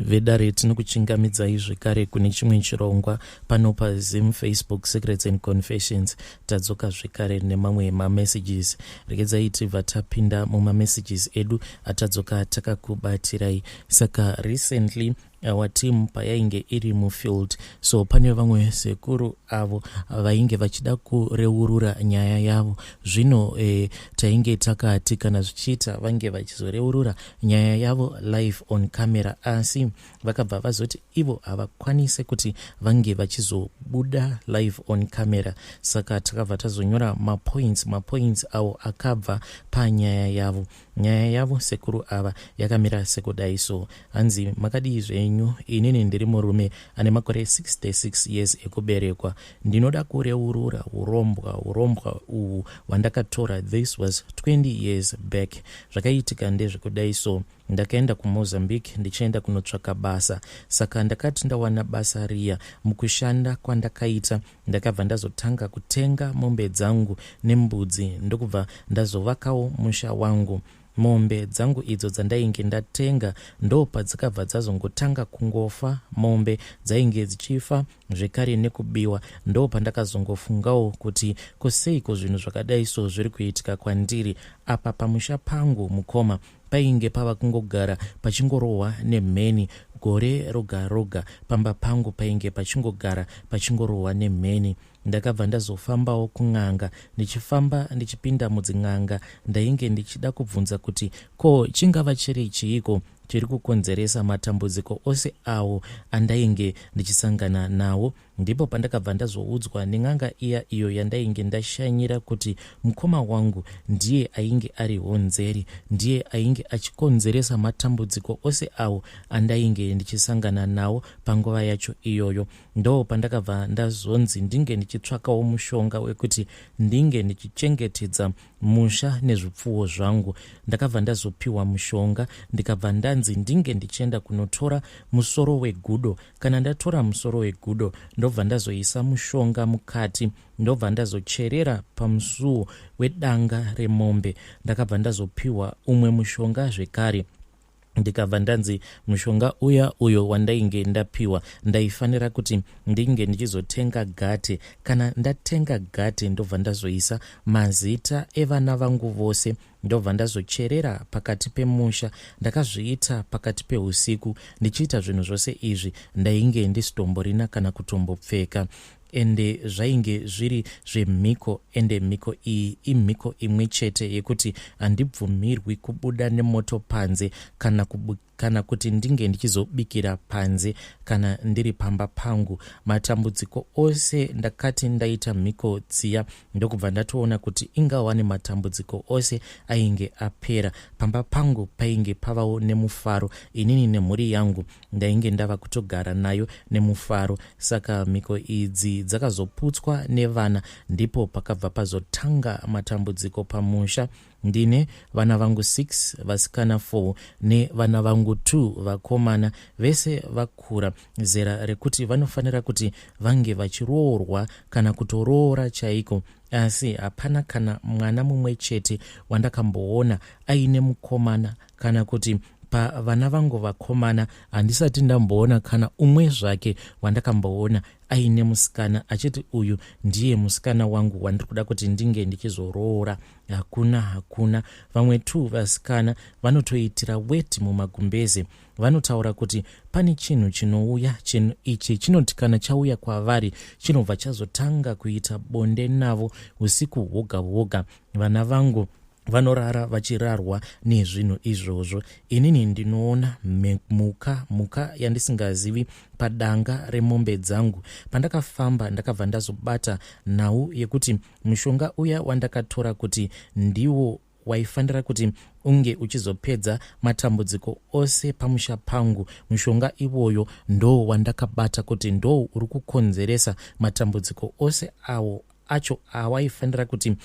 Vedare, tinokuchingamidzai zvekare kune chimwe chirongwa pano paZim Facebook Secrets and Confessions. Tadzoka zvekare nemamwe mamessages. Regedzai tibva tapinda mumamessages edu atadzoka takakubatirai. Saka recently our team payainge iri mufield, so pane vamwe sekuru avo vainge vachida kureurura nyaya yavo. Zvino tainge takati kana zvichiita vange vachizoreurura nyaya yavo live on camera, asi vakabva vazoti ivo havakwanise kuti vange vachizobuda live on camera. Saka takabva tazonyora mapoints avo akabva panyaya yavo. Nyaya yavo sekuru ava yakamira sekudai. So hanzi, "Makadii zvenyu? Inini ndiri murume ane makore 66 years ekuberekwa. Ndinoda kureurura urombwa uhu hwandakatora. This was 20 years back. Zvakaitika ndezvekudai. So ndakaenda kuMozambique ndichienda kunotsvaka basa. Saka ndakati ndawana basa riya, mukushanda kwandakaita ndakabva ndazotanga kutenga mombe dzangu nembudzi, ndokubva ndazovakawo musha wangu. Mombe dzangu idzo dzandainge ndatenga ndo padzakabva dzazongotanga kungofa. Mombe dzainge dzichifa zvekare nekubiwa. Ndo pandakazongofungawo kuti koseiko zvinhu zvakadai so zviri kuitika kwandiri? Apa pamusha pangu, mukoma, painge pava kungogara pachingorohwa nemheni gore roga roga. Pamba pangu painge pachingogara pachingorohwa nemheni. Ndakabva ndazofambawo kun'anga. Ndichifamba ndichipinda mudzin'anga, ndainge ndichida kubvunza kuti ko chingava chiri chiiko chiri kukonzeresa matambudziko ose awo andainge ndichisangana nawo. Ndipo pandakabva ndazoudzwa nen'anga iya iyo yandainge ndashanyira kuti mukoma wangu ndiye ainge ari honzeri, ndiye ainge achikonzeresa matambudziko ose awo andainge ndichisangana nawo panguva yacho iyoyo. Ndo pandakabva ndazonzi ndinge ndichitsvakawo mushonga wekuti ndinge ndichichengetedza musha nezvipfuwo zvangu. Ndakabva ndazopiwa mushonga, ndikabva ndanzi ndinge ndichienda kunotora musoro wegudo. Kana ndatora musoro wegudo, ndobva ndazoisa mushonga mukati, ndobva ndazocherera pamusuwo wedanga remombe. Ndakabva ndazopiwa umwe mushonga zvekare, ndikabva ndanzi mushonga uya uyo wandainge ndapiwa ndaifanira kuti ndinge ndichizotenga gate. Kana ndatenga gate, ndobva ndazoisa mazita evana vangu vose, ndobva ndazocherera pakati pemusha. Ndakazviita pakati peusiku. Ndichiita zvinhu zvose izvi ndainge ndisitomborina kana kutombopfeka, ende zvainge zviri zvemhiko. Ende mhiko iyi imhiko imwe chete yekuti handibvumirwi kubuda nemoto panze kana kuti ndinge ndichizobikira panze kana ndiri pamba pangu. Matambudziko ose, ndakati ndaita mhiko dziya, ndokubva ndatoona kuti ingawa nematambudziko ose ainge apera. Pamba pangu painge pavawo nemufaro. Inini nemhuri yangu ndainge ndava kutogara nayo nemufaro. Saka mhiko idzi dzakazoputswa nevana, ndipo pakabva pazotanga matambudziko pamusha. Ndine vana vangu 6, vasikana 4 nevana vangu 2 vakomana. Vese vakura zera rekuti vanofanira kuti vange vachiroorwa kana kutoroora chaiko, asi hapana kana mwana mumwe chete wandakamboona aine mukomana, kana kuti pavana vangu vakomana handisati ndamboona kana umwe zvake wandakamboona aine musikana achiti uyu ndiye musikana wangu wandiri kuda kuti ndinge ndichizoroora. Hakuna, hakuna. Vamwe 2 vasikana vanotoitira weti mumagumbeze. Vanotaura kuti pane chinhu chinouya. Chinhu ichi chinoti kana chauya kwavari chinobva chazotanga kuita bonde navo usiku hwoga hwoga. Vana vangu vanorara vachirarwa nezvinhu izvozvo. Inini ndinoona mhuka yandisingazivi padanga remombe dzangu. Pandakafamba ndakabva ndazobata nhau yekuti mushonga uya wandakatora kuti ndiwo waifanira kuti unge uchizopedza matambudziko ose pamusha pangu, mushonga iwoyo ndo wandakabata kuti ndo uri kukonzeresa matambudziko ose awo acho awaifanira kuti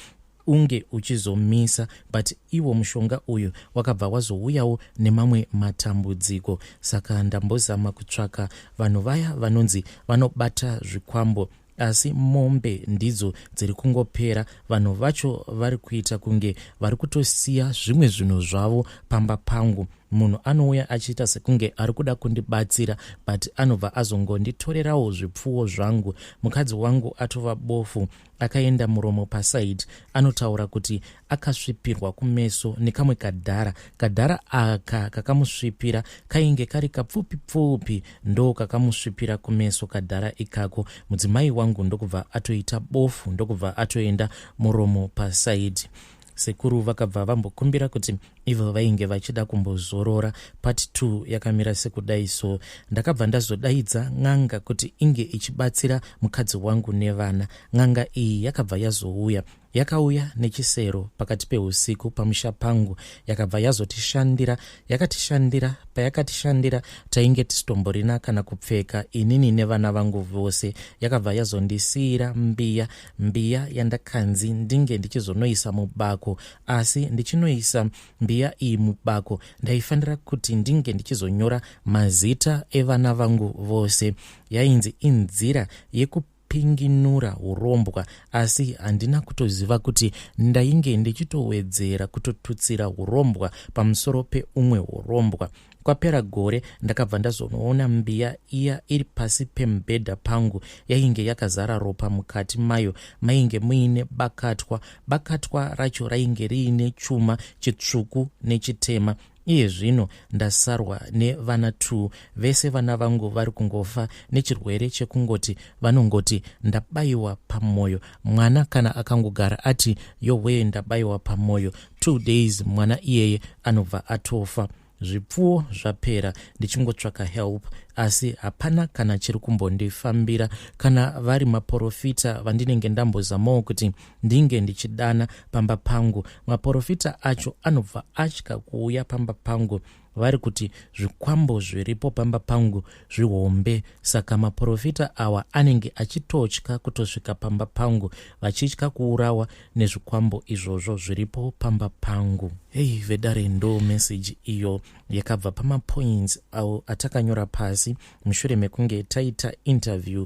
unge uchizomisa, but iwo mushonga uyu wakabva wazouyawo nemamwe matambudziko. Saka ndambozama kutsvaka vanhu vaya vanonzi vanobata zvikwambo, asi mombe ndidzo dziri kungopera. Vanhu vacho vari kuita kunge vari kutosiya zvimwe zvinhu zvavo pamba pangu. Munhu anouya achiita sekunge ari kuda kundibatsira, but anobva azongonditorerawo zvipfuwo zvangu. Mukadzi wangu atova bofu, akaenda muromo pasaidi. Anotaura kuti akasvipirwa kumeso nekamwe kadhara. Kadhara aka kakamusvipira kainge kari kapfupi pfupi, ndo kakamusvipira kumeso kadhara ikako. Mudzimai wangu ndokubva atoita bofu, ndokubva atoenda muromo pasaidi. Sekuru vakabva vambokumbira kuti ivo vainge vachida kumbozorora. Part 2 yakamira sekudai so: ndakabva ndazodaidza n'anga kuti inge ichibatsira mukadzi wangu nevana. N'anga iyi yakabva yazouya, yakauya nechisero pakati peusiku pamusha pangu. Yakabva yazotishandira, yakatishandira. Payakatishandira, tainge tisitomborina kana kupfeka, inini nevana vangu vose. Yakabva yazondisiyira mbiya, mbiya yandakanzi ndinge ndichizonoisa mubako. Asi ndichinoisa mbiya iyi mubako, ndaifanira kuti ndinge ndichizonyora mazita evana vangu vose. Yainzi inzira yekupinginura urombwa, asi handina kutoziva kuti ndainge ndichitowedzera kutotutsira urombwa pamusoro peumwe urombwa. Kwapera gore, ndakabva ndazonoona mbiya iya iri pasi pemubhedha pangu. Yainge yakazara ropa. Mukati mayo mainge muine bakatwa. Bakatwa racho rainge riine chuma chitsvuku nechitema. Iye zvino ndasarwa nevana 2. Vese vana vangu vari kungofa nechirwere chekungoti vanongoti, "Ndabayiwa pamwoyo." Mwana kana akangogara ati, "Yowe, ndabayiwa pamwoyo," 2 days mwana iyeye anobva atofa. Zvipfuwo zvapera, ndichingotsvaka help, asi hapana kana chiri kumbondifambira. Kana vari maprofita vandinenge ndambozamawo kuti ndinge ndichidana pamba pangu, maprofita acho anobva atya kuuya pamba pangu. Vari kuti zvikwambo zviripo pamba pangu zvihombe, saka maprofita awa anenge achitotya kutosvika pamba pangu, vachitya kuurawa nezvikwambo izvozvo zviripo pamba pangu. Hei vedare, ndo meseji iyo yakabva pamapoints awo atakanyora pasi mushure mekunge taita interview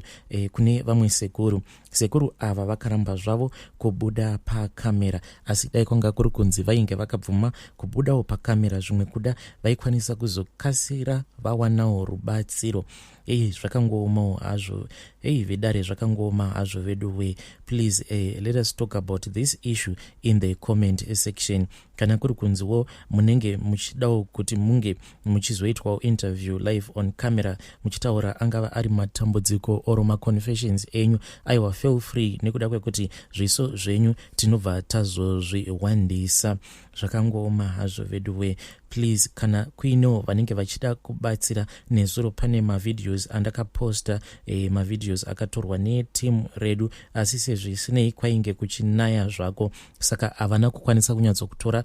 kune vamwe sekuru. Sekuru ava vakaramba zvavo kubuda pakamera, asi dai kwanga kuri kunzi vainge vakabvuma kubudawo pakamera, zvimwe kuda vaikwanisa kuzokasira vawanawo rubatsiro. Ei, zvakangoomawo hazvo. Ei vedare, zvakangooma hazvo vedu we. Please, let us talk about this issue in the comment section. Kana kuri kunziwo munenge muchidawo kuti munge muchizoitwawo interview live on camera, muchitaura angava ari matambudziko or maconfessions enyu, aiwa, feel free, nekuda kwekuti zviso zvenyu tinobva tazozviwandisa. Zvakangooma hazvo vedu we. Please, kana kuinewo vanenge vachida kubatsira, nezuro pane mavideos andakaposta, mavideos akatorwa neteam redu, asi sezvisinei kwainge kuchinaya zvako, saka havana kukwanisa kunyatsokutora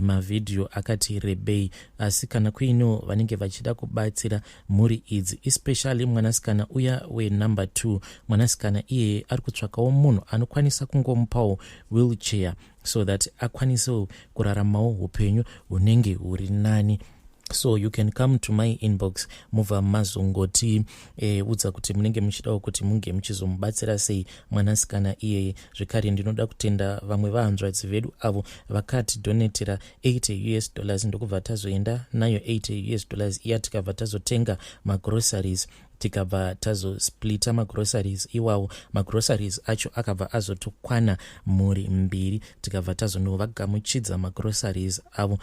mavhidhiyo akati rebei. Asi kana kuinewo vanenge vachida kubatsira mhuri idzi, especially mwanasikana uya wenumber 2, mwanasikana iyeye ari kutsvakawo munhu anokwanisa kungomupawo wheelchair so that akwanisewo kuraramawo upenyu hunenge huri nani. So you can come to my inbox, mubva mazongoti udza kuti munenge muchidawo kuti munge muchizomubatsira sei mwanasikana iyeye. Zvekare ndinoda kutenda vamwe vahanzvadzi vedu avo vakatidonatera $80 US, ndokubva tazoenda nayo $80 US iya, tikabva tazotenga magroceries, tikabva tazosplita magroceries iwawo. Magroceries acho akabva azotokwana mhuri mbiri, tikabva tazonovagamuchidza magroceries avo.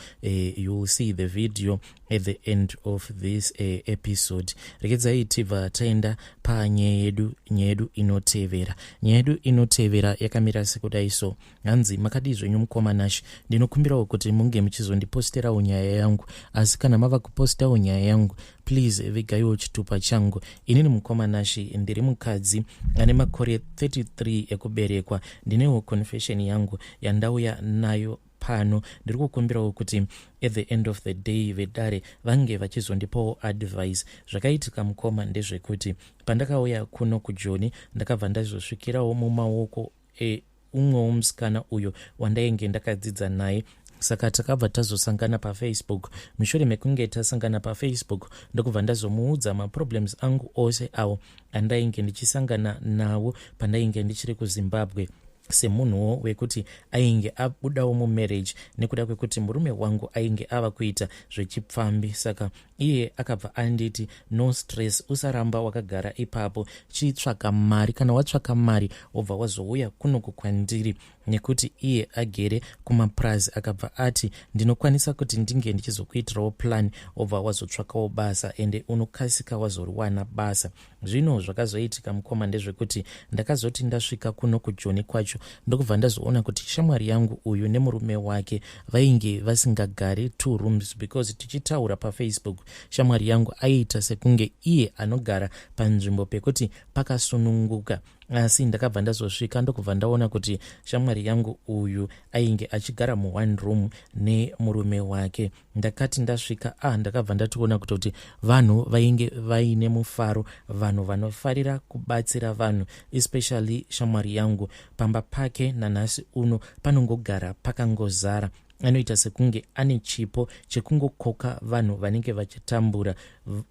You will see the video at the end of this episode. Rekedzai tibva taenda panyaya yedu. Nyaya yedu inotevera, nyaya yedu inotevera yakamira sekudai so. Hanzi, "Makadii zvenyu mukoma Nash? Ndinokumbirawo kuti munge muchizondiposterawo nyaya yangu, asi kana mava kupostawo nyaya yangu, please vigaiwo chitupa changu. Inini mukoma Nash ndiri mukadzi ane makore 33 ekuberekwa. Ndinewo confession yangu yandauya nayo pano. Ndiri kukumbirawo kuti at the end of the day vedare vange vachizondipawo advice. Zvakaitika mukoma ndezvekuti pandakauya kuno kuJoni, ndakabva ndazosvikirawo mumaoko eumwewo musikana uyo wandainge ndakadzidza naye. Saka takabva tazosangana paFacebook. Mushure mekunge tasangana paFacebook, ndokubva ndazomuudza maproblems angu ose awo andainge ndichisangana nawo pandainge ndichiri kuZimbabwe. Semunhuwo wekuti ainge abudawo mumarriage nekuda kwekuti murume wangu ainge ava kuita zvechipfambi, saka iye akabva anditi, "No stress, usaramba wakagara ipapo, chitsvaka mari. Kana watsvaka mari, wobva wazouya kunoku kwandiri," nekuti iye agere kumapurazi. Akabva ati, "Ndinokwanisa kuti ndinge ndichizokuitirawo plan, wobva wazotsvakawo basa, ende unokasika wazoriwana basa." Zvino zvakazoitika, mukoma, ndezvekuti ndakazoti ndasvika kuno kuJoni kwacho, ndokubva ndazoona kuti shamwari yangu uyu nemurume wake vainge vasingagari two rooms, because tichitaura paFacebook, shamwari yangu aiita sekunge iye anogara panzvimbo pekuti pakasununguka. Asi ndakabva ndazosvika, ndokubva ndaona kuti shamwari yangu uyu ainge achigara muone room nemurume wake. Ndakati ndasvika, ndakabva ndatoona kutoti vanhu vainge vaine mufaro, vanhu vanofarira kubatsira vanhu, especially shamwari yangu. Pamba pake nanhasi uno panongogara pakangozara. Anoita sekunge ane chipo chekungokoka vanhu vanenge vachitambura,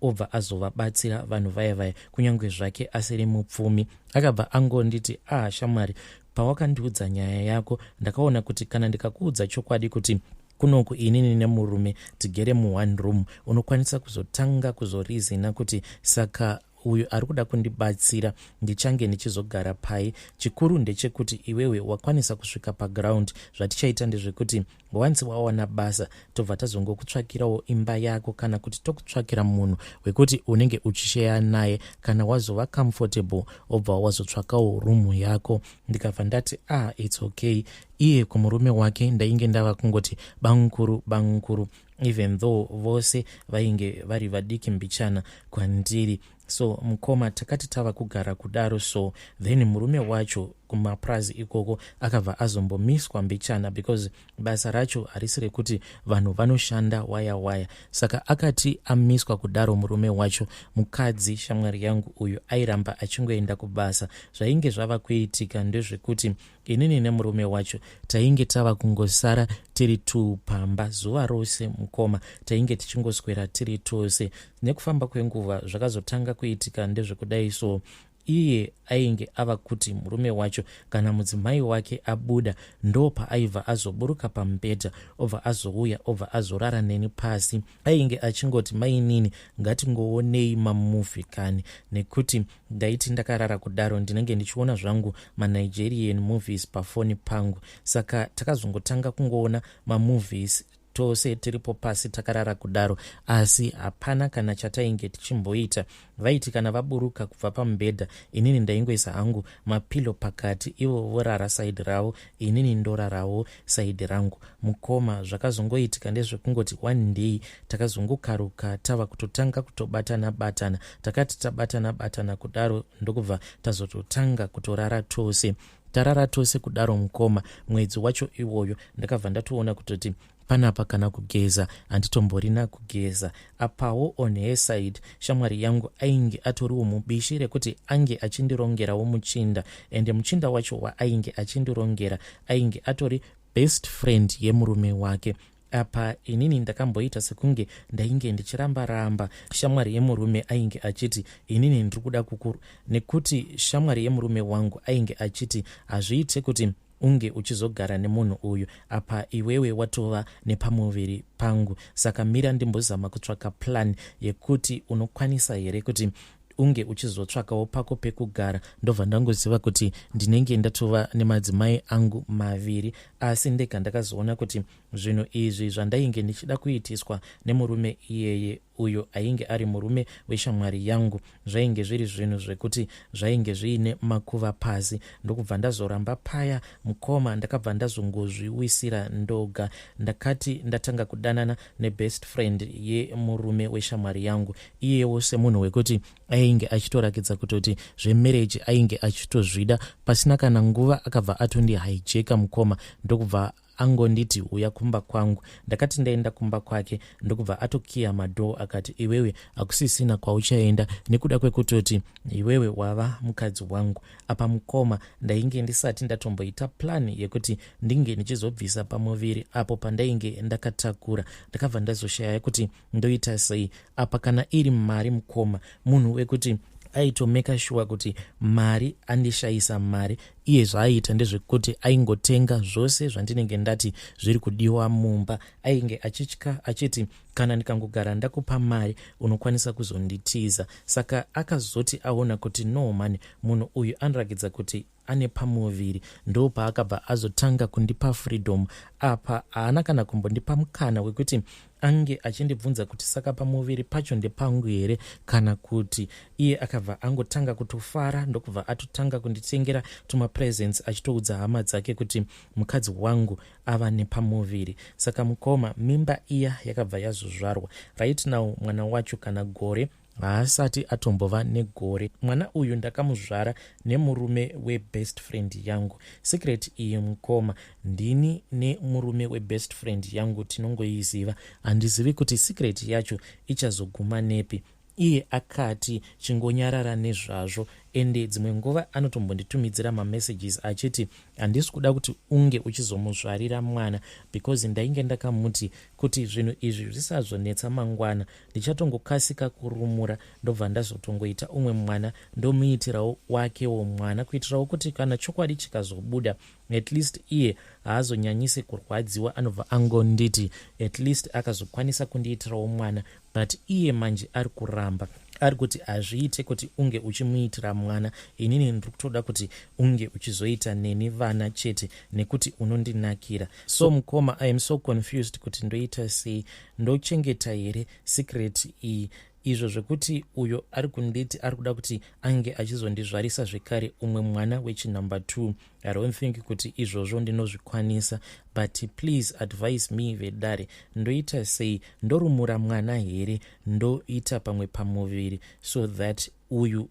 obva azovabatsira vanhu vaya vaya, kunyange zvake asiri mupfumi. Akabva angonditi, "Ah, shamwari, pawakandiudza nyaya yako, ndakaona kuti kana ndikakuudza chokwadi kuti kunoku inini nemurume tigere muone room, unokwanisa kuzotanga kuzorizina kuti saka uyu ari kuda kundibatsira, ndichange ndichizogara pai? Chikuru ndechekuti iwewe wakwanisa kusvika paground. Zvatichaita ndezvekuti once wawana basa, tobva tazongokutsvakirawo imba yako, kana kuti tokutsvakira munhu wekuti unenge uchisheya naye. Kana wazova comfortable, obva wazotsvakawo rumu yako." Ndikabva ndati, "Ah, it's okay." Iye kumurume wake ndainge ndava kungoti bamukuru, bamukuru, even though vose vainge vari vadiki mbichana kwandiri. So mukoma, takati tava kugara kudaro, so then murume wacho kumapurazi ikoko akabva azombomiswa mbichana, because basa racho harisi rekuti vanhu vanoshanda waya waya. Saka akati amiswa kudaro murume wacho, mukadzi shamwari yangu uyu airamba achingoenda kubasa. Zvainge zvava kuitika ndezvekuti inini nemurume wacho tainge tava kungosara tiri two pamba zuva rose. Mukoma, tainge tichingoswera tiri tose. Nekufamba kwenguva, zvakazotanga kuitika ndezvekudai. So iye ainge ava kuti murume wacho, kana mudzimai wake abuda, ndo paaibva azoburuka pamubhedha, obva azouya, obva azorara neni pasi. Ainge achingoti, "Mainini, ngatingoonei mamovie kani," nekuti ndaiti ndakarara kudaro, ndinenge ndichiona zvangu maNigerian movies pafoni pangu. Saka takazongotanga kungoona mamovies tose tiripo pasi takarara kudaro, asi hapana kana chatainge tichimboita. Vaiti kana vaburuka kubva pamubhedha, inini ndaingoisa hangu mapillow pakati, ivo vorara side ravo, inini ndorarawo side rangu. Mukoma, zvakazongoitika ndezvekungoti one day takazongokaruka tava kutotanga kutobatana batana. Takati tabatana batana kudaro, ndokubva tazototanga kutorara tose. Tarara tose kudaro, mukoma, mwedzi wacho iwoyo ndakabva ndatoona kutoti panapa kana kugeza handitomborina kugeza. Apawo on her side, shamwari yangu ainge atoriwo mubishi rekuti ange achindirongerawo muchinda, ende muchinda wacho waainge achindirongera ainge atori best friend yemurume wake. Apa inini ndakamboita sekunge ndainge ndichiramba ramba. Shamwari yemurume ainge achiti, "Inini ndiri kuda kukuru," nekuti shamwari yemurume wangu ainge achiti, "Hazviite kuti unge uchizogara nemunhu uyu, apa iwewe watova nepamuviri pangu. Saka mira ndimbozama kutsvaka plan yekuti unokwanisa here kuti unge uchizotsvakawo pako pekugara." Ndobva ndangoziva kuti ndinenge ndatova nemadzimai angu maviri. Asi ndega ndakazoona kuti zvinhu izvi zvandainge ndichida kuitiswa nemurume iyeye, uyo ainge ari murume weshamwari yangu, zvainge zviri zvinhu zvekuti zvainge zviine makuva pasi. Ndokubva ndazoramba paya. Mukoma, ndakabva ndazongozviwisira ndoga. Ndakati ndatanga kudanana nebest friend yemurume weshamwari yangu, iyewo semunhu wekuti ainge achitorakidza kutoti zvemarriage ainge achitozvida, pasina kana nguva akabva atondihijacka, mukoma. Ndokubva angonditi, "Uya kumba kwangu." Ndakati ndaenda kumba kwake, ndokubva atokiya madoor, akati, "Iwewe hakusisina kwauchaenda, nekuda kwekutoti iwewe wava mukadzi wangu." Apa mukoma, ndainge ndisati ndatomboita plan yekuti ndinge ndichizobvisa pamuviri apo pandainge ndakatakura. Ndakabva ndazoshaya kuti ndoita sei. Apa kana iri mari, mukoma, munhu wekuti aitomeka sure kuti mari andishayisa mari. Iye zvaaiita ndezvekuti aingotenga zvose zvandinenge ndati zviri kudiwa mumba. Ainge achitya achiti kana ndikangogara ndakupa mari unokwanisa kuzonditiza. Saka akazoti aona kuti no mani, munhu uyu anorakidza kuti ane pamuviri, ndopaakabva azotanga kundipa freedom. Apa haana kana kumbondipa mukana wekuti ange achindibvunza kuti saka pamuviri pacho ndepangu here kana kuti. Iye akabva angotanga kutofara ndokubva atotanga kunditengera tumapresents achitoudza hama dzake kuti mukadzi wangu ava nepamuviri. Saka mukoma, mimba iya yakabva yazozvarwa. Right now mwana wacho kana gore haasati atombova negore. Mwana uyu ndakamuzvara nemurume webest friend yangu. Secret iyi mukoma, ndini nemurume webest friend yangu tinongoiziva. Handizivi kuti secret yacho ichazoguma nepi. Iye akati chingonyarara nezvazvo, ende dzimwe nguva anotombonditumidzira mamessages achiti handisi kuda kuti unge uchizomuzvarira mwana, because ndainge ndakamuti kuti zvinhu izvi zvisazonetsa mangwana, ndichatongokasika kurumura ndobva ndazotongoita umwe mwana, ndomuitirawo wakewo mwana, kuitirawo kuti kana chokwadi chikazobuda at least iye haazonyanyisi kurwadziwa, anobva angonditi at least akazokwanisa kundiitirawo mwana. But iye manje ari kuramba, ari kuti hazviite kuti unge uchimuitira mwana, inini ndiri kutoda kuti unge uchizoita neni vana chete nekuti unondinakira. So mukoma, I am so confused kuti ndoita sei. Ndochengeta here secret iyi, izvo zvekuti uyo ari kunditi ari kuda kuti ange achizondizvarisa zvekare umwe mwana wechinumber 2? I don't think kuti izvozvo ndinozvikwanisa, but please advise me vedare. Ndoita sei? Ndorumura mwana here, ndoita pamwe pamuviri so that uyu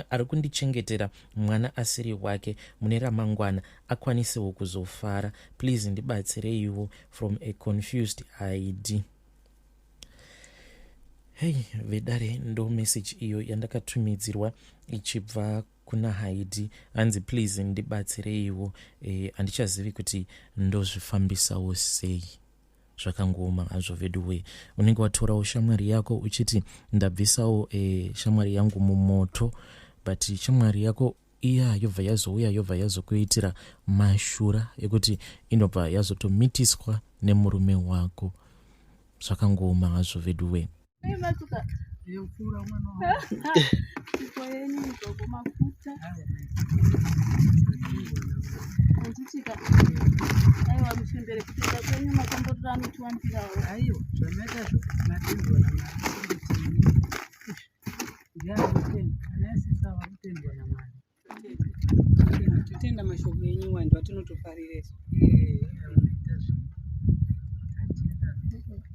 ari kundichengetera mwana asiri wake mune ramangwana akwanisewo kuzofara? Please ndibatsireiwo. From a confused ID. Hei vedare, ndo message iyo yandakatumidzirwa ichibva kuna Haidi. Hanzi please ndibatsireiwo, handichazivi kuti ndozvifambisawo sei. Zvakangooma hazvo veduwe. Unenge watorawo shamwari yako uchiti ndabvisawo shamwari yangu mumoto, but shamwari yako iya yobva yazouya, yobva yazokuitira mashura ekuti inobva yazotomitiswa nemurume wako. Zvakangooma hazvo veduwe. Yekupfuura mwana wangu. Sipo yenyu gogo, mafuta anditika. Aiwa muchembere, kutenda kwenyu, makomborero anotiwandirawo. Aiwa, zvamaita matendwa naMwari. Ndiani kutenda ana sisa vakutendwa naMwari. Totenda mashoko enyu wandu atinotofarira isu. Anoita zvinhu, tatenda.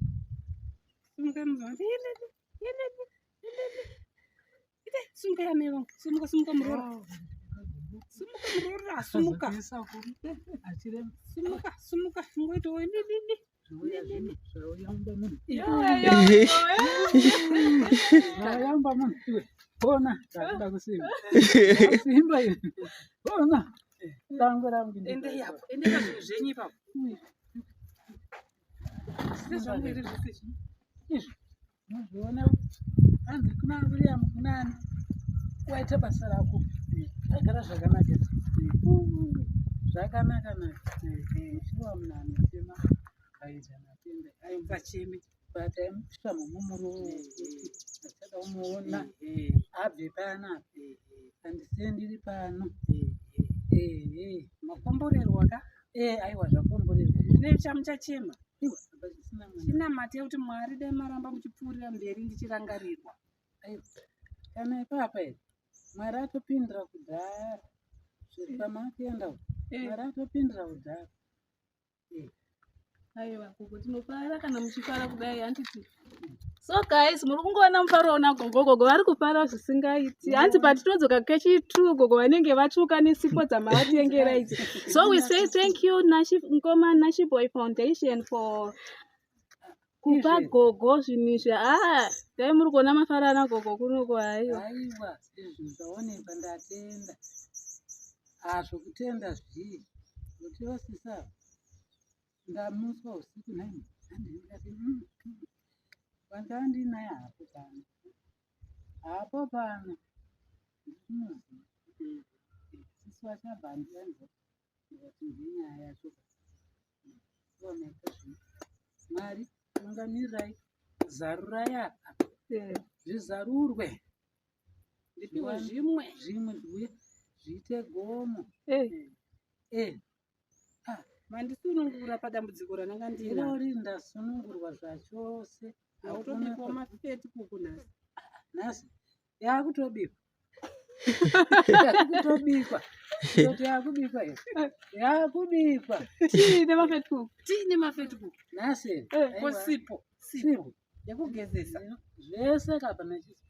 Sumuka muzwa. Sumuka yamai vangu, sumuka, sumuka murora, sumuka murora, sumuka. Sumuka, sumuka, ngoitawo dididi. Zvauya mumba munhu, zvauya mumba munhu iwe. Ona, ndakuda kusimba, simba iwe. Ona dangwe rangu. Endei apo, endei pazvinhu zvenyu ipapo. Sezvangu here zvese izvi? Izvi unozviona, hanzi kuna William, kunani waita basa rako, agara zvakanaka, zvakanaka naka. Shuwa munhu anochema kaita natenda. Ayo, musacheme. But aimusvika mumumurowo achada kumuona abve panapa, handisiye ndiri pano. Ehe. Makomborerwa ka. Aiwa, zvakomborerwa. Mune chamuchachema. Iwa apa zvisina mwana. Chinamate kuti Mwari dai maramba muchipfuurira mberi ndichirangarirwa. Aiwa, kana ipapa here, Mwari atopindira kudhara zviri pamakuenda uko. Mwari atopindira kudhara. Aiwa gogo, tinofara kana muchifara kudai, handiti? So guys, muri kungoona mufaro una gogo. Gogo vari kufara zvisingaiti. Hanzi patinodzoka kechi2, gogo vanenge vatsvuka nesipo dzamavatengera idzi. So we say thank you Nashi, Ngoma Nashi Boy Foundation for kupa gogo zvinhu izvi. Ah, dai muri kuona mafaro ana gogo kunoko, haiwa. Aiwa, izvi zvaonekwa, ndatenda hazvo. Kutenda zvii kuti vasisa ndamutswa usiku nhaimi, ndikati wandanga ndinaye hapo pano, hapo pano, ndinoziva. Musi wacho abva andianza ndikati ngenyaya yacho oneka zvino. Mwari tungamirirai, zarurai apa, zvizarurwe. Ndipiwe zvimwe. Zvimwe zviuye zviite gomo. Mandisunungura padambudziko randanga ndinaro. Irori ndasunungurwa zvachose. Hautobikwa mafeti kuku nhasi. Nhasi yakutobikwa. Yakutobikwa. Toti yakubikwa here? Yakubikwa. Tii nemafeti kuku. Tii nemafeti kuku. Nhasi. Ko sipo. Sipo. Yekugezesa. Zvese kapa mechisi.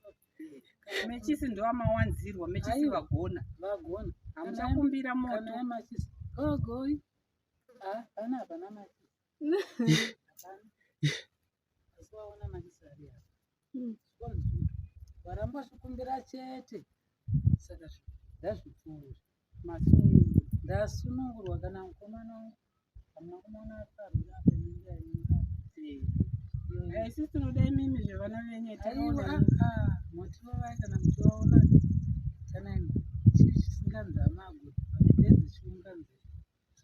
Mechisi ndoamawanzirwa, mechisi vagona. Vagona. Hamuchakumbira moto. Kana machisi. Gogoi. Ah, pana hapana machisi. Hapana. Asi waona machisi ari apa. Waramba uchikumbira chete. Saka ndazvipfuura. Masunungurwa. Ndasunungurwa kana mukomana wangu. Hamuna kumuona akarwira apa inenge ainga. Isusu tinoda imimi zvevana venyu. Aiwa, motivavai kana muchivaona kana chii chisinganzi amagudu pane chiunganzi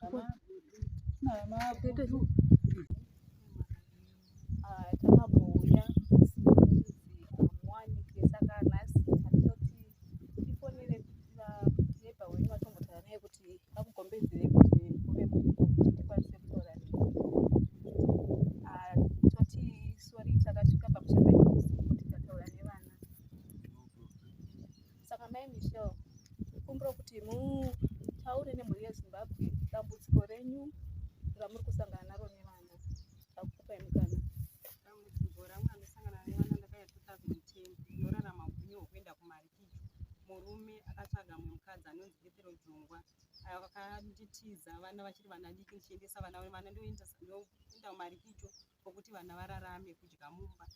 amagudu namagudu. Takambouya muwanike, saka nhasi tatoti tifonere neighbor wenyu vatombotaura naye kuti vakugombedzere kuti muve muripo kuti tikwanise kutaura nemi. Toti sorry, takasvika pamusha penyu usiku tikataura nevana. Saka mai Michelle, kumbira kuti mutaure nemhuri yeZimbabwe dambudziko renyu ramuri kusangana naro nevana. Takupai mukana. Dambudziko rangu randosangana nevana, ndakauya 2010, ndinorarama upenyu hwekuenda kumarikicho. Murume akatsvaga mumwe mukadzi anonzi Bethel Jongwa, akanditiza vana vachiri vana diki, ndichiendesa vana vana ndoenda kumarikicho pokuti vana vararame kudya mumba,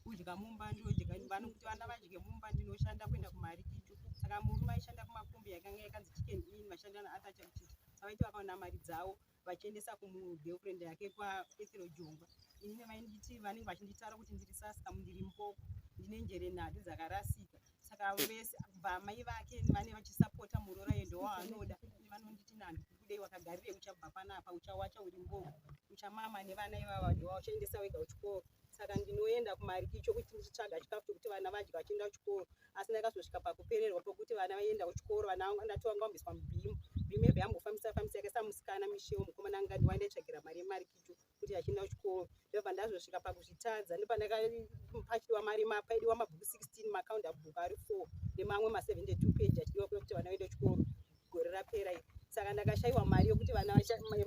kudya mumba ndodya vano kuti vana vadye mumba, ndinoshanda kuenda kumarikicho. Saka murume aishanda kumakombi yakanga yakanzi Chicken Inn, vashanda naArthur Chakuchiti. Saka vaiti vakaona mari dzavo vachiendesa kumugirlfriend yake kwaBethel Jongwa. Inini vainditi vanenge vachinditaura kuti ndiri saskamu, ndiri mboko, ndine njere nhatu dzakarasika. Saka vese kubva mai vake vane vachisapota muroora endo waanoda, vanonditi nandu kudei wakagarirei, uchabva panapa uchawacha uri mboko, uchamama nevana ivava ndowauchaendesa wega kuchikoro. Saka ndinoenda kumarikicho kuti ndichitsvaga chikafu chokuti vana vadye vachienda kuchikoro, asi ndakazosvika pakupererwa pokuti vana vaienda kuchikoro, vana ndati vanga vambiswa mubhimu, bhimu yabva yambofambisa fambisa yakaisa musikana Michelle, mukomana anga ndiwandaitsvagira mari yemarikicho kuti achienda kuchikoro. Ndobva ndazosvika pakuzvitadza, ndopandakapachiwa mari, paidiwa mabhuku 16, macounter book ari 4 nemamwe ma72 page achidiwa kuti vana vaende kuchikoro gore rapera iri. Saka ndakashayiwa mari yokuti vana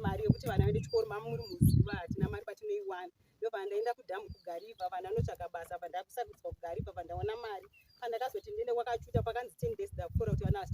mari yokuti vana vaende kuchikoro, mamuri muzuva hatina mari patinoiwana. Ndobva ndaenda kudhamu kuGariva, vana vanotsvaga basa, bva ndakusarudzwa kuGariva, bva ndaona mari. Pandakazoti ndiende kwakachuta, pakanzi 10 days dzapfuura kuti vana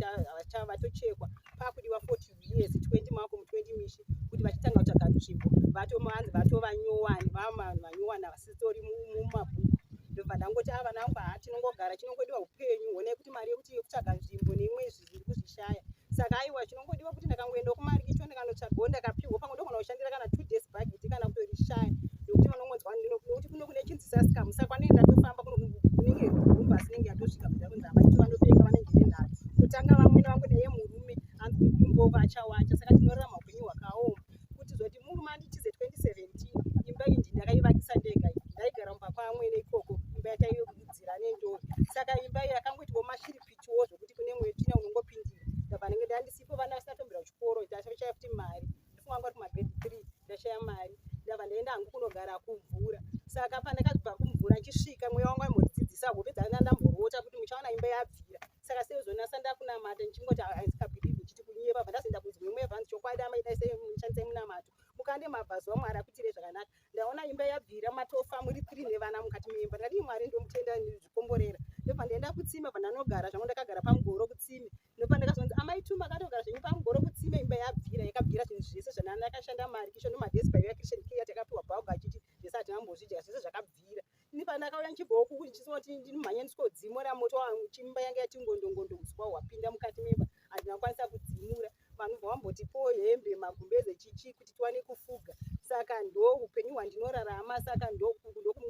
vatochekwa, pakudiwa 40 years 20 makomu 20 mishi kuti vachitanga kutsvaga nzvimbo, vatomanzi vatova nyowani, vavanhu vanyowani havasitori mumabhuku. Ndobva ndangoti a vana vangu haa tinongogara, chinongodiwa upenyu, honai kuti mari yekuti yekutsvaga nzvimbo neimwe zviri kuzvishaya. Saka aiwa, chinongodiwa kuti ndakangoendawo kumarikicho ndikanotsvagawo ndakapiwa pamwe ndogona kushandira kana 2 days bhageti kana kutorishaya, nekuti vanongonzwa nekuti kuno kune chinzi saskamu. Saka vanenge ndatofamba kuno kunenge gumbasi inenge yatosvika kuda kunzi amaiti vanopenga vanenge nenhatu kutanga vamwene vangu neye murume anzi imboko achawacha. Saka tinorarama upenyu hwakaoma kuti zoti murume anditize 2017. Imba iyi ndakaivakisa ndega, ndaigara mumba kwamwene ikoko, imba yataiudzira nendove. Saka imba iyi yakangoitiwo mashiripitiwo zvokuti kune mwe tsvina unongopindira. Ndabva ndenge ndandisipo, vana vasina tombera kuchikoro, ndashaya futi mari, ndifunga vangu vari kumagrade 3, ndashaya mari, ndabva ndaenda hangu kunogara kumvura. Saka pandakabva kumvura ndichisvika, mweya wangu waimbondidzidzisa hope dzanga ndamborota kuti muchaona imba yabvira. Saka sezvonasa ndakunamata ndichingoti handikabhilivhi, ndichiti kunyepa, bva ndazoenda kunzi mwemweya bvanzi chokwadi amai, dai sei mushandisai munamato mukande mabhazuva, Mwari akuitire zvakanaka. Ndaona imba yabvira, matofa muri three nevana mukati meimba. Ndakati Mwari ndomutenda zvikomborera. Ndobva ndaenda kutsime, bva ndanogara zvangu, ndakagara pamugoro kutsime. Ndobva ndakazonzi amai Tuma akatogara zvenyu pamugoro kutsime, imba yabvira, yakabvira zvinhu zvese zvandanga ndakashanda mari kisho nomadhesi paiva Christian Care, takapiwa bhauga achiti zvese hatinambozvidya, zvese zvakabvira. Ini pandakauya ndichibvawo kuku ndichisoti ndinomhanya ndisikodzimura moto, chimba yanga yati ngondongondo, uswa hwapinda mukati memba, handina kukwanisa kudzimura. Vanhu bva vambotipowo hembe, magumbeze, chichi kuti tiwane kufuga. Saka ndo upenyu hwandinorarama, saka ndo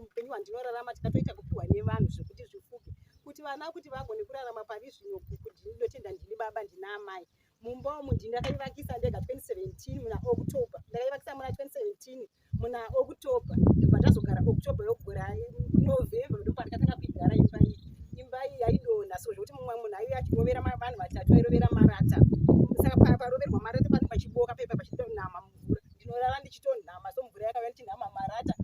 upenyu hwandinorarama, tikatoita kupiwa nevanhu zvekuti zvifuge kuti vana kuti vagone kurarama pari zvino, kuti ndinotenda ndini baba, ndina amai. Mumba umu ndini ndakaivakisa ndega 2017 muna October. Ndakaivakisa muna 2017 muna October, ndobva ndazogara October yogora November, ndobva ndakatanga kuigara imba iyi. Imba iyi yaidonha so zvekuti mumwe munhu aiuya achirovera vanhu vatatu airovera marata. Saka paroverwa marata panenge pachiboka pepa pachitonama mvura. Ndinorara ndichitonhama, so mvura yakauya ndichinhama marata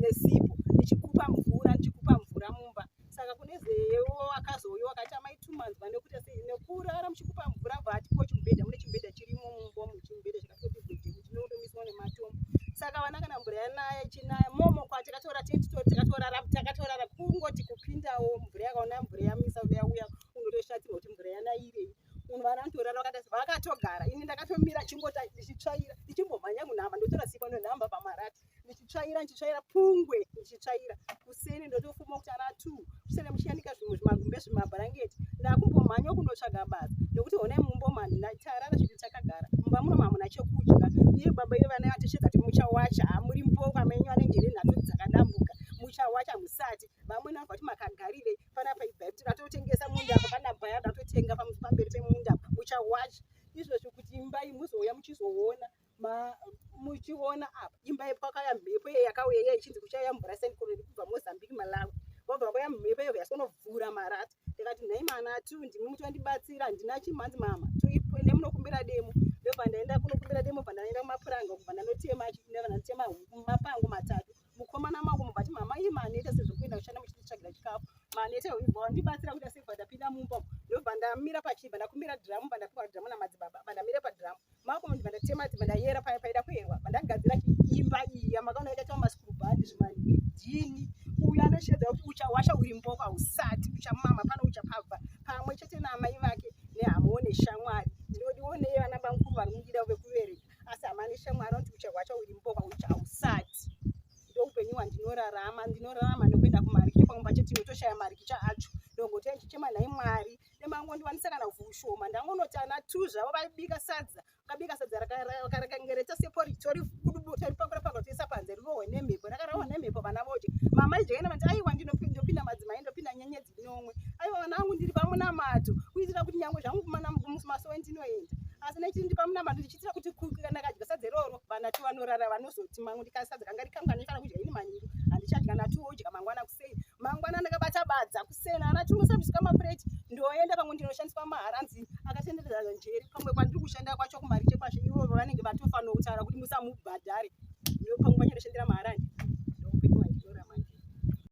nesipo, ndichikupa mvura, ndichikupa mvura mumba. Saka kune zewo akazouya akati amai 2 months vanekuita sei nekurara muchikupa mvura? Bva atipo chimubhedha, mune chimubhedha chirimo mumba umu, chimubhedha chakatoti bwede chinotomiswa nematombo. Saka vana kana mvura yanaya ichinaya momo kwatakatora tenti, takatorara, takatorara kungoti kupindawo mvura yakaona mvura yamisa yauya, unotoshatirwa kuti mvura yanayirei. Munhu vana vanotorara vakati vakatogara. Ini ndakatomira chingota ndichitsvaira, ndichimbomhanya kunhamba, ndotora sipo ndonhamba pamarata, ndichitsvaira, ndichitsvaira pungwe, ndichitsvaira kuseni. Ndotofuma kuti ana 2 kuseni muchiyanika zvimwe zvimagumbe, zvimabhurangeti. Ndakumbomhanya kundotsvaga basa nekuti honai mumba umu handina tarara zvedu, takagara mumba muno hamuna chekudya. Uye baba ive vana vatishedza kuti muchawacha, hamuri mboko amenyu anenge nhatu dzakadambuka, muchawacha musati vamweni vanobva kuti makagarirei panapa, ibvai kuti ratotengesa munda apa, pana bhaya ratotenga pamberi pemunda, muchawacha izvozvo. Kuti imba iyi muzouya muchizoona muchiona apa imba iyi pakauya mhepo iye yakauya iya ichinzi kuchauya mvura senkorori kubva Mozambique, Malawi, vabva kwauya mhepo iyo yasonovhura marata. Ndikati nhai mana tu ndimi mutondibatsira, handina chimhanzi mama, ende munokumbira demo. Ndobva ndaenda kunokumbira demo, bva ndaenda kumapuranga, kubva ndanotema, ndobva ndatema mapango matatu. Mukomana mangu mubva ati mama iyi maneta sezvokuenda kushanda muchititsvagira chikafu, maneta, ibva wandibatsira kuita sei. Bva ndapinda mumba, ndobva ndamira pachibva ndakumbira dhiramu, bva ndapiwa dhiramu namadzibaba, bva ndamira padhiramu mako, ndibva ndatema, bva ndayera paida kuyerwa, bva ndagadzira imba iyi yamakaona yakaitwa masikurubhandi zvimadhini. Uyu anoshedza kuti uchawasha uri mboko, hausati uchamama pano, uchapabva pamwe chete naamai vake nehamawo neshamwari. Ndinodionei vana bamukuru vari mudida vekuvereka, asi hama neshamwari vanoti uchawasha uri mboko, hausati. Ndoupenyu hwandinorarama. Ndinorarama nekuenda kumarikicha, pamwe pacho tinotoshaya marikicha acho. Ndongoti ndichichema nhai Mwari, nemangondiwanisa kana ushoma. Ndangonoti ana tu zvavo vaibika sadza, vakabika sadza rakangereta seporridge, toripakura pakura, toisa panze rirohwe nemhepo. Rakarohwa nemhepo, vana vodya. Mama idyai vanti aiwa, ndinopinda madzimai, ndopinda nyenyedzi nomwe. Aiwa vana vangu, ndiri pamunamato kuitira kuti nyangwe zvangu masowe ndinoenda, asi nechiri ndi pamunamato ndichiitira kuti ndakadya sadza iroro, vana tu vanorara vanozoti mamwe ndikasadza kanga rikangu andifana kudya ini manheru handichadya, natuodya mangwana kusei. Mangwana ndakabata badza kuseni, ana tunosabiswa mapureti, ndoenda pamwe ndinoshandiswa maharanzi akatenderedza njeri. Pamwe kwandiri kushanda kwacho kumari chekwazvo ivo vanenge vatofanira kutaura kuti musamubhadhare, pamwe pacho ndoshandira maharani.